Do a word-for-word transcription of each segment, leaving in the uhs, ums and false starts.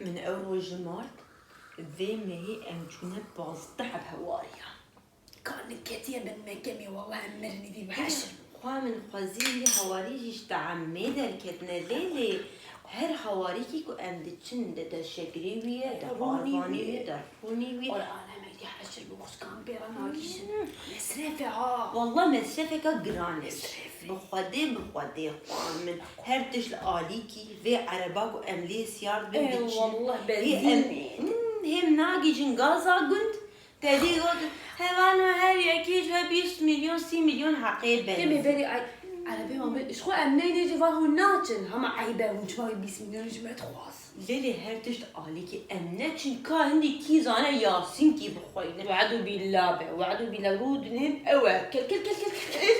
Min ew roj ji mart, vê mehê em çûne pazdeh heb hewariya. Ka niketiye bin mekemê, walla em mirinî dî bi heşir. Xwe min xwezî wî hewarî jî ji teemê derketine lê lê her hewarîkî ku em diçin de, de şegrê wî ye, de Rûnî arvanî wî wî ye, ye. De rûnî wî. Qur'an em êdî heşir bi xuşkan pê re nagihîjin. Hmm. Mesref e ha. Walla mesrefeka giran e. Mesref e. Bi Xwedê, bi Xwedê, Xwa min. Her tişt li alîkî, vê ereba ku em lê siyar dibin, Ê, diçin. Wallah, Hê benzîn em, e. Hmm, hêm nagihîjin gaza gund, te dî got, hevalno her yekî ji we bîst milyon, sî milyon heqê benzîn. Demê berî ay, erebê wan be, ji xwe em neyne jî va hûn naçin. Hema eyb e, hûn çima wî bîst milyon ji me dixwazin? Lê lê her tişt alîkî em neçin ka hindî kî zane Yasîn kî bixweyne. We'du billah be, we'du billah, rû dinêm ew e. Kel, kel, kel, kel, kel. Ê,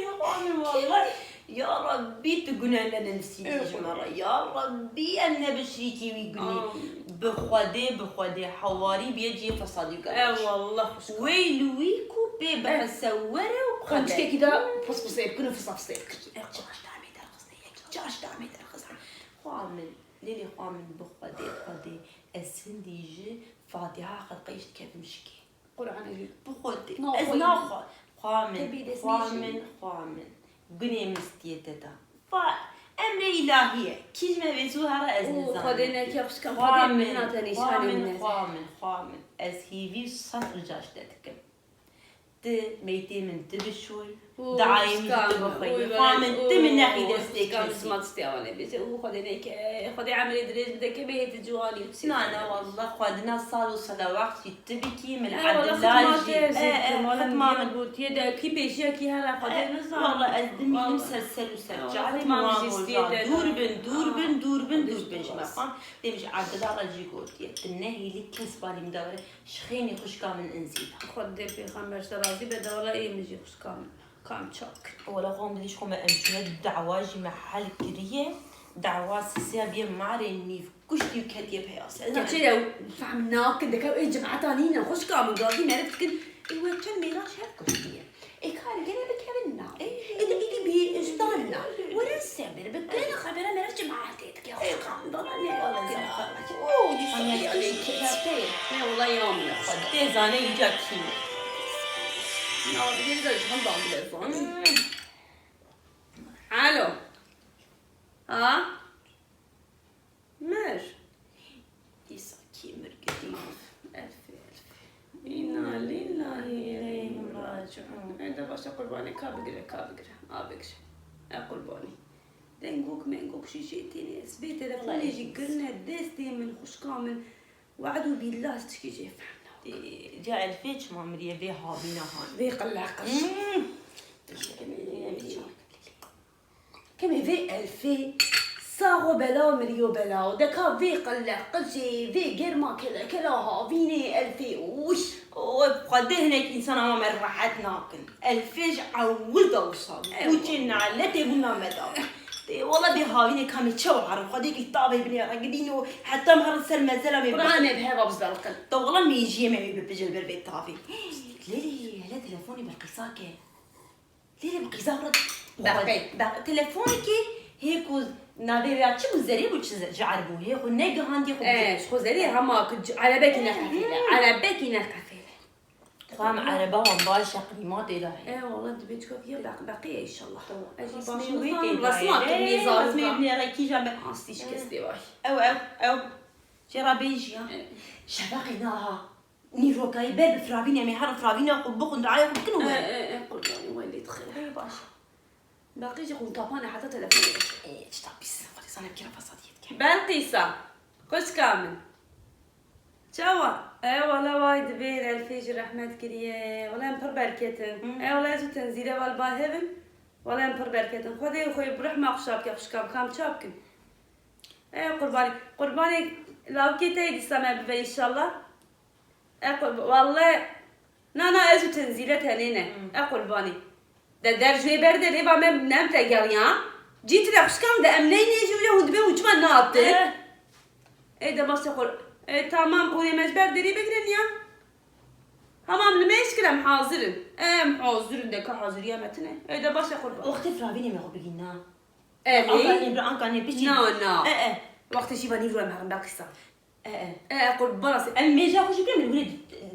Xwa min, wallah. Ya Rabbî, tu gune nedenivîsî Ê, ji me re. Ya Rabbî, em ne bi şirîkî wî gunê. Amin. Bi Xwedê, bi Xwedê, hewarî bîye cihê fesadî û Ê, gereş. Wallah, xwişka. Weyl wî ku pê Ê. Bihese were û Qonçikekî da fısfısê bikin û fısafsê bikin. Ê, çaş damê derxistine, yek çaş damê derxistine. Xwa min, lê lê xwa min, bi Xwedê, Xwedê, ez hindî ji Fatiha xelqeyî ji dikevim şikê. Qur'anê jî. Bi Xwedê. Na Ez Xwedê. Naxwe. Xwa min, Tebî dest xwa nêjin. Min, xwa min. Gunê min stiyê te da. Fa, emrê îlahî ye. Kî ji me vê zû here ez Û nizanim. Xwedê neke xuşka Xwa Xwedê min, min nate xwa nîşanê min, min ez. Xwa min, xwa min. Ez hêvî sed rica ji te dikim. Tu meytê min tu bişoy. Û Diayê min xuşka tu min, bixweyî. Û Xwa min, û tu min nexî û destê xuşka min kesî. Zima tiştê awa nebêje. Û Xwedê neke, Xwedê emrê dirêj bide ke bihêti ciwanî û çi Na, na, bide. Wallah, xwedina sal û selawext jî tu bikî, min Ê, wallah, Ebdullah xidma jî. te ez Ê, ê, ê, xidma min. Gotiye de kî pêşiya kî here Xwedê Ê, nizanim. Wallah, ez dimînim Wallah. Ser ser û ser Ê, wallah, çavê xidma min min jî var stiyê da. Te da. Dûr bin, dûr bin, dûr bin, dûr bin ji me. Xwedê Xwedê. Xwedê. Dêmî ji Ebdullah re jî gotiye. Tu nehêlî kes balî min de were. Ji xênî xwişka min in zî da. Xwedê pêxember ji te razî be, de wala ê min jî xwişka min. Kam çak. Wala xwe em dilî ji xwe me em çûne dawa jî me hel kiriye. Dawa sisiya biye marê nîv kuştî û ketiye peyasê. Keçê ew fehm nakin, dike ew ê cemata nîne, xwişka min gazî meriv dikin. Ê we çend mêra ji hev kuştiye. Ê kar gene bikevin na. Ê. Ê de êdî bî ji dan na. Were sebir bikin, xebera meriv cemaatê dike. Xwişka min bana ne. Oo, dîsa ya lê kes. Ne wala ya min. Xwedê zane îca kî. Navê de ji hemdan bile zan. Alo. Ha? Mir. Dîsa kî mir gidî? Elfê, elfê. Înna lîllahî îleyhî raciûn. Ê de baş e qurbanê, ka bigire, ka bigire. A bigire. E qurbanî. Dengok mengok jî jê têne. Ez vê telefonê jî kirine destê min, xwişka min. We'dû bîllah ez tişkî jê fehm nakim. Ê, ca Elfê çima miriye vê havîna han? Vê qilleqij. Hmm. Kemê vê Elfê saxo bela miriyo bela. Deka vê qilleqijê, vê germa kelekela havînê Elfê. Uş. O, Xwedê hinek însan ama me rehet nakin. Elfê ji ewil de wisa bû. Ewil. Kûçê naletê bûna me da. Tê wala bê havînê kamê çew herin. Xwedê kî tavê binê re gidîn û heta em herin ser mezela me. Qur'anê bi heva bizerqin. Te wala mêjiyê me wê bipije li ber vê tavê. Lê lê hele telefonê Belqîsa ke. Lê lê Belqîsa re. Beqê. Be-, telefonekê hê ku navê wê ya çi bû, Zerê bû, çi ze-, ji Erb bû. Hê xwe negihandiye xwe. Eh, ji xwe Zerê hema ku c-, erebekî neqefêle. Hmm. Erebekî neqefêle. Xwam ereba wan baş e, qîmatê de heye. E, wala dibê çika viya beq-, beqê ye, înşallah. Tamam. Ez jî baş nizanim, resma kirî zaroka. Resmê binêre kîjan be. Astî şikestê vay. Ew, ew, ew. Jê re bêjî ya. E. Şeveqê niha. Nîrokayê ber bi firavînê em ê herin firavîna xwe bixwin, duaya xwe bikin û werin. E, e, e, qurbanî we lê dixê. Ê, baş. Beqê jî xwe tapane heta telefonê dişê. Ê, tişta pîs. Xwedê zane bi kîra fesadiyê dike. Belqîsa. Xwişka min. Çawa? E, wala way dibê, Elfê jî rehmet kiriye. Wala em pir berketin. Hı. E, wala ez û Tenzîle wal ba hevin. Wala em pir berketin. Xwedê xwe bi rehma xwe şa bike, xwişka bi kam ça bikin. E, qurbanî. Qurbanê lawkê te yê dîsa me bibe înşallah. E, qurb-, wallahî. Na, na, ez û Tenzîle tenê ne. Hı. E, qurbanî. De der ji wê berde lê va me nem te geriya. Cî tire xuşkan de em neynê jî wî hûn dibê hûn çima natin? Eh. Ê de baş te xwe. Ê, tamam, hûn ê me ji ber derî bigirin ya. Tamam, li mêj kir em hazir in. Em hazir in, de ka haziriya me tine. Ê de baş te xwe. Wextê firavînê me xwe bigîn na. Erê? Anka nê, bir anka nê, piçî. Na, na. E, e. Wextê şîva nîvro em herin Belqîsa. E, e. E, e, qurban rastî. Em mêja xwe jî bikin, min hûrê.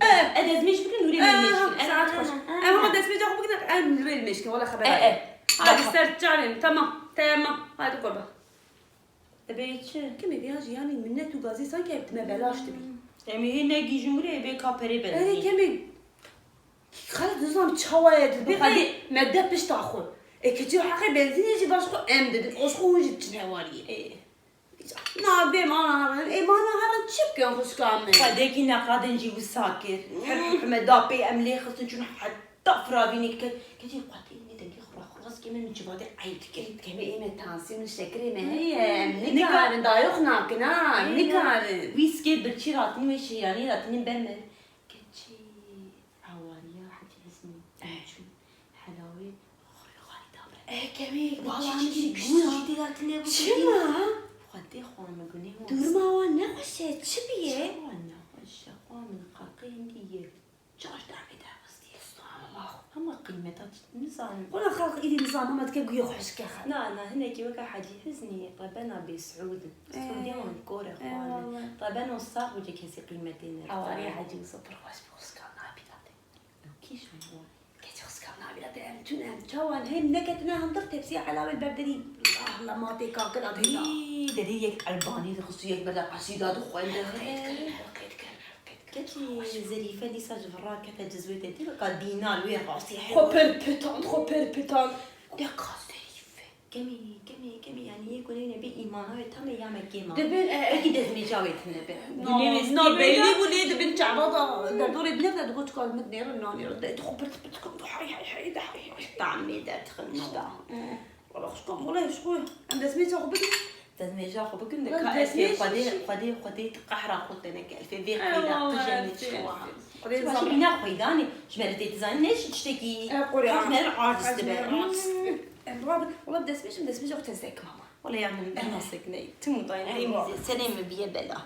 E. E, destmêj bikin, hûrê min mêj bikin. E, saet xweş. E, hema destmêja xwe bikin, em hûrê mêj bikin. Wala xeber. E, e. Hadi ser çarên. Tamam, tamam. Hadi qurban. Ebe çi? Kemê vêya jiyanê minnet û gazî sanki ev me belaş dibî. Em ê negihîjin hûrê, ebe ka perê belaş. Erê kemê. Xelk dizam çawa ye dibê. Xwedê me de pişta xwe. E, keçî heqê benzînê jî baş xwe em didin. Oş xwe hûn jî diçin hewariyê. E. Na bê mana herin. E, mana herin çi bikin xwişka min? Xwedekî neqadin jî wisa kir. Her hikûmet da pê em lê xistin çûn heta firavînê kir. Keçî xwedê ne dengê xwe raxwe rast kê min, min çivatê eyb dikir. Kemê ê me tansiyonê şekerê me heye. Em nikarin dayox nakin ha. Em nikarin. Wîskê birçî ratinî wê şeyanî ratinî ber me. Keçî hewariya Hecî Hizmî. Çû helawê xwe xalî da ber. Eh, kemê, wala min jî gûr jî tê da tine bû. Çima? Xwedê xwe min gunê. Durma wan ne xweş e, çi bûye? Çawa ne xweş e? Xwe min qaqê hindî ye. Çaş darbê derxistiye. Subhanallah. Hema qîmeta nizanim. Wala xalq îdî nizam hema dike guya xweşike xwe. Na, na, hinekî weke Hecî Hiznî rebena bê Siûd in. Siûdê wan kor e xwanin. Rebeno sax bû cê kesî qîmetê ne. Hewariya Hecî wisa pir xweş bû, xwişka nabî da tê. Ew kî şan wan? Keçi xwişka nabî da tê, em çûn em çawan hêm neketine hundir tepsiya helawê li ber derî. Ah, la matê kakila tê da. Î, derî yek Elbanî dixist û yek berda qesîda dixwend. Qeyd kirin, qeyd kirin. Keçî Zerîfe dîsa ji vir rakete cizwê te dî, weka dîna li wê rastî heye. Xwe pir pitan, xwe pir pitan. Deka Zerîfe. Kemî, kemî, kemî, yanî yê ku neyne bê îmana wê tam e ya me kêm a. Dibin, e, e. Belkî destmêja wê tune be. Na, na, belî bû lê dibin çava da, derdorê dinev de digot çikar min nêrin, na nêrin. De xwe pir pir dikim, hay hay hay, de hay hay. Tamê derdixin işte. Wala xwişka, wala xwişka. Em destmêja xwe bidin. Destmêja xwe bikin de ka destmêj Xwedê, Xwedê, Xwedê tu qehra xwe te neke. Elfê vê qîda, qijemê çi wa. Xwedê zalim. Bîna xweydanê, ji me re tê dizanî, ne ji tiştekî. E, Qur'an. Ji me re aciz dibe. Em rabin, wala destmêj, em destmêja xwe tezde kim ama. Wala ya min, em nasek ne. Tim û dayên tê mîzê, serê min biye bela.